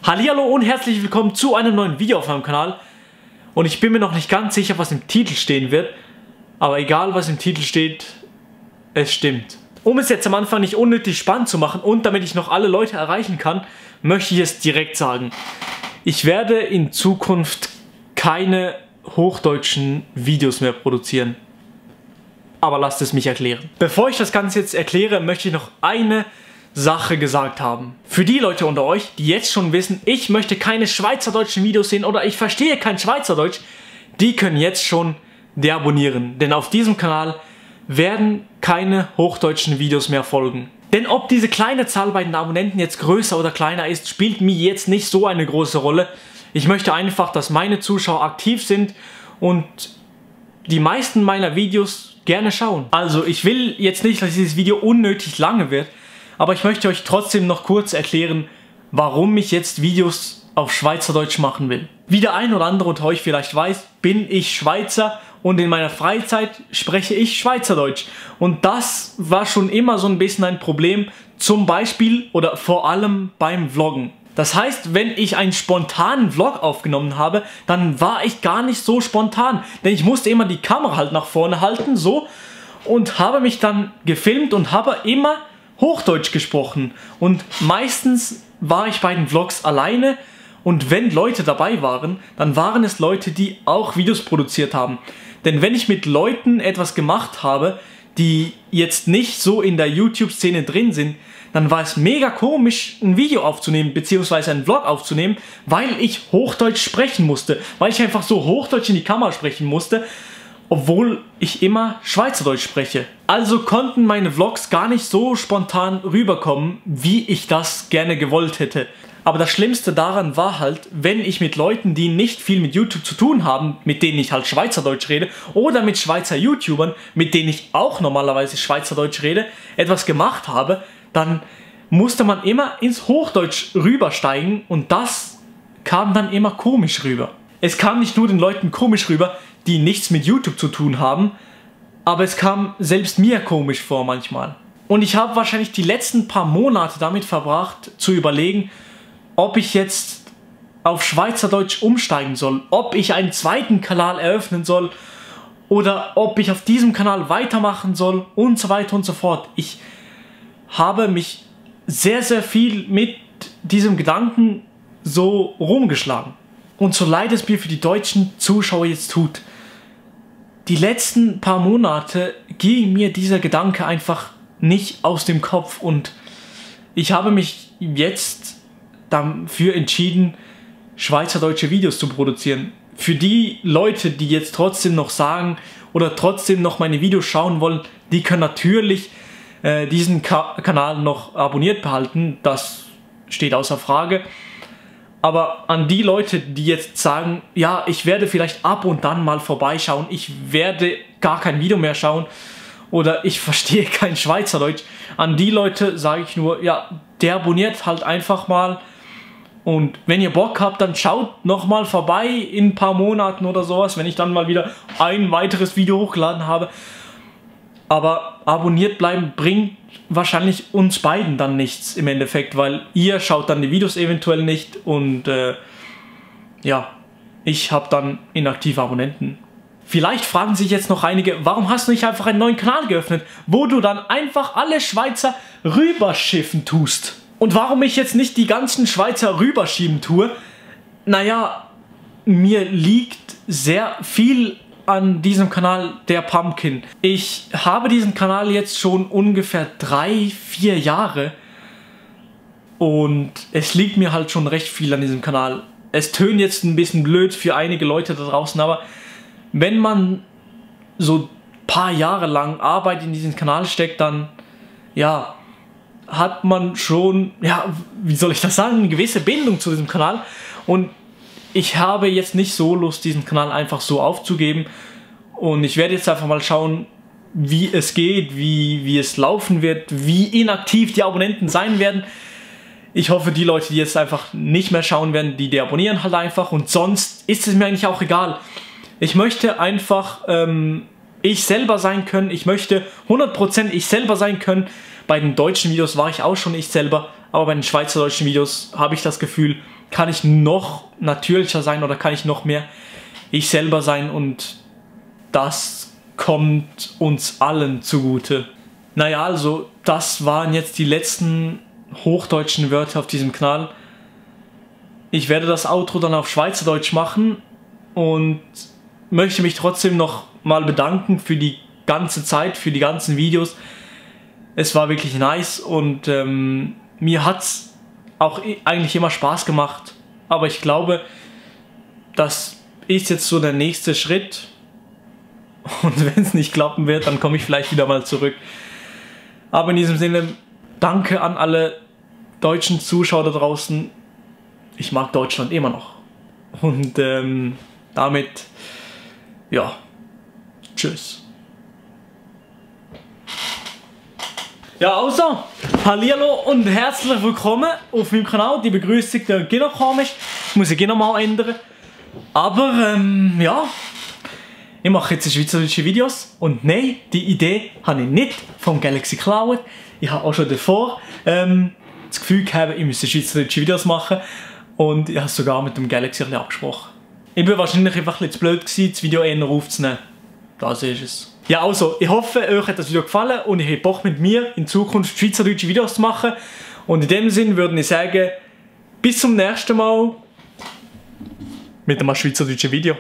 Hallihallo und herzlich willkommen zu einem neuen Video auf meinem Kanal. Und ich bin mir noch nicht ganz sicher, was im Titel stehen wird. Aber egal, was im Titel steht, es stimmt. Um es jetzt am Anfang nicht unnötig spannend zu machen und damit ich noch alle Leute erreichen kann, möchte ich es direkt sagen. Ich werde in Zukunft keine hochdeutschen Videos mehr produzieren. Aber lasst es mich erklären. Bevor ich das Ganze jetzt erkläre, möchte ich noch eine Sache gesagt haben. Für die Leute unter euch, die jetzt schon wissen, ich möchte keine schweizerdeutschen Videos sehen oder ich verstehe kein Schweizerdeutsch, die können jetzt schon deabonnieren. Denn auf diesem Kanal werden keine hochdeutschen Videos mehr folgen. Denn ob diese kleine Zahl bei den Abonnenten jetzt größer oder kleiner ist, spielt mir jetzt nicht so eine große Rolle. Ich möchte einfach, dass meine Zuschauer aktiv sind und die meisten meiner Videos gerne schauen. Also ich will jetzt nicht, dass dieses Video unnötig lange wird, aber ich möchte euch trotzdem noch kurz erklären, warum ich jetzt Videos auf Schweizerdeutsch machen will. Wie der ein oder andere unter euch vielleicht weiß, bin ich Schweizer und in meiner Freizeit spreche ich Schweizerdeutsch. Und das war schon immer so ein bisschen ein Problem, zum Beispiel oder vor allem beim Vloggen. Das heißt, wenn ich einen spontanen Vlog aufgenommen habe, dann war ich gar nicht so spontan. Denn ich musste immer die Kamera halt nach vorne halten, so, und habe mich dann gefilmt und habe immer Hochdeutsch gesprochen. Und meistens war ich bei den Vlogs alleine und wenn Leute dabei waren, dann waren es Leute, die auch Videos produziert haben. Denn wenn ich mit Leuten etwas gemacht habe, die jetzt nicht so in der YouTube-Szene drin sind, dann war es mega komisch, ein Video aufzunehmen, beziehungsweise einen Vlog aufzunehmen, weil ich Hochdeutsch sprechen musste. Weil ich einfach so Hochdeutsch in die Kamera sprechen musste, obwohl ich immer Schweizerdeutsch spreche. Also konnten meine Vlogs gar nicht so spontan rüberkommen, wie ich das gerne gewollt hätte. Aber das Schlimmste daran war halt, wenn ich mit Leuten, die nicht viel mit YouTube zu tun haben, mit denen ich halt Schweizerdeutsch rede, oder mit Schweizer YouTubern, mit denen ich auch normalerweise Schweizerdeutsch rede, etwas gemacht habe, dann musste man immer ins Hochdeutsch rübersteigen und das kam dann immer komisch rüber. Es kam nicht nur den Leuten komisch rüber, die nichts mit YouTube zu tun haben, aber es kam selbst mir komisch vor manchmal. Und ich habe wahrscheinlich die letzten paar Monate damit verbracht, zu überlegen, ob ich jetzt auf Schweizerdeutsch umsteigen soll, ob ich einen zweiten Kanal eröffnen soll oder ob ich auf diesem Kanal weitermachen soll und so weiter und so fort. Ich habe mich sehr, sehr viel mit diesem Gedanken so rumgeschlagen. Und so leid es mir für die deutschen Zuschauer jetzt tut, die letzten paar Monate ging mir dieser Gedanke einfach nicht aus dem Kopf und ich habe mich jetzt dafür entschieden, schweizerdeutsche Videos zu produzieren. Für die Leute, die jetzt trotzdem noch sagen oder trotzdem noch meine Videos schauen wollen, die können natürlich diesen Kanal noch abonniert behalten, das steht außer Frage. Aber an die Leute, die jetzt sagen, ja, ich werde vielleicht ab und dann mal vorbeischauen, ich werde gar kein Video mehr schauen oder ich verstehe kein Schweizerdeutsch, an die Leute sage ich nur, ja, deabonniert halt einfach mal und wenn ihr Bock habt, dann schaut nochmal vorbei in ein paar Monaten oder sowas, wenn ich dann mal wieder ein weiteres Video hochgeladen habe. Aber abonniert bleiben bringt wahrscheinlich uns beiden dann nichts im Endeffekt, weil ihr schaut dann die Videos eventuell nicht und ja, ich habe dann inaktive Abonnenten. Vielleicht fragen sich jetzt noch einige, warum hast du nicht einfach einen neuen Kanal geöffnet, wo du dann einfach alle Schweizer rüberschiffen tust? Und warum ich jetzt nicht die ganzen Schweizer rüberschieben tue? Naja, mir liegt sehr viel an diesem Kanal der Pumpkin. Ich habe diesen Kanal jetzt schon ungefähr 3-4 Jahre und es liegt mir halt schon recht viel an diesem Kanal. Es tönt jetzt ein bisschen blöd für einige Leute da draußen, aber wenn man so ein paar Jahre lang Arbeit in diesen Kanal steckt, dann ja, hat man schon, ja, wie soll ich das sagen, eine gewisse Bindung zu diesem Kanal und ich habe jetzt nicht so Lust, diesen Kanal einfach so aufzugeben und ich werde jetzt einfach mal schauen, wie es geht, wie es laufen wird, wie inaktiv die Abonnenten sein werden. Ich hoffe, die Leute, die jetzt einfach nicht mehr schauen werden, die deabonnieren halt einfach und sonst ist es mir eigentlich auch egal. Ich möchte einfach ich selber sein können, ich möchte 100% ich selber sein können. Bei den deutschen Videos war ich auch schon ich selber, aber bei den schweizerdeutschen Videos habe ich das Gefühl, kann ich noch natürlicher sein oder kann ich noch mehr ich selber sein und das kommt uns allen zugute. Naja, also das waren jetzt die letzten hochdeutschen Wörter auf diesem Kanal. Ich werde das Outro dann auf Schweizerdeutsch machen und möchte mich trotzdem noch mal bedanken für die ganze Zeit, für die ganzen Videos. Es war wirklich nice und mir hat es auch eigentlich immer Spaß gemacht. Aber ich glaube, das ist jetzt so der nächste Schritt. Und wenn es nicht klappen wird, dann komme ich vielleicht wieder mal zurück. Aber in diesem Sinne, danke an alle deutschen Zuschauer da draußen. Ich mag Deutschland immer noch. Und damit, ja, tschüss. Ja, also, hallihallo und herzlich willkommen auf meinem Kanal. Die Begrüßung, der geht noch komisch. Muss ich noch mal ändern. Aber, ja, ich mache jetzt schweizerdeutsche Videos. Und nein, die Idee habe ich nicht vom Galaxy geklaut. Ich habe auch schon davor das Gefühl gehabt, ich müsste schweizerdeutsche Videos machen. Und ich habe es sogar mit dem Galaxy ein bisschen abgesprochen. Ich war wahrscheinlich einfach ein bisschen zu blöd gewesen, das Video eher aufzunehmen. Das ist es. Ja, also, ich hoffe, euch hat das Video gefallen und ihr habt Bock mit mir in Zukunft schweizerdeutsche Videos zu machen. Und in dem Sinn würde ich sagen, bis zum nächsten Mal mit einem schweizerdeutschen Video.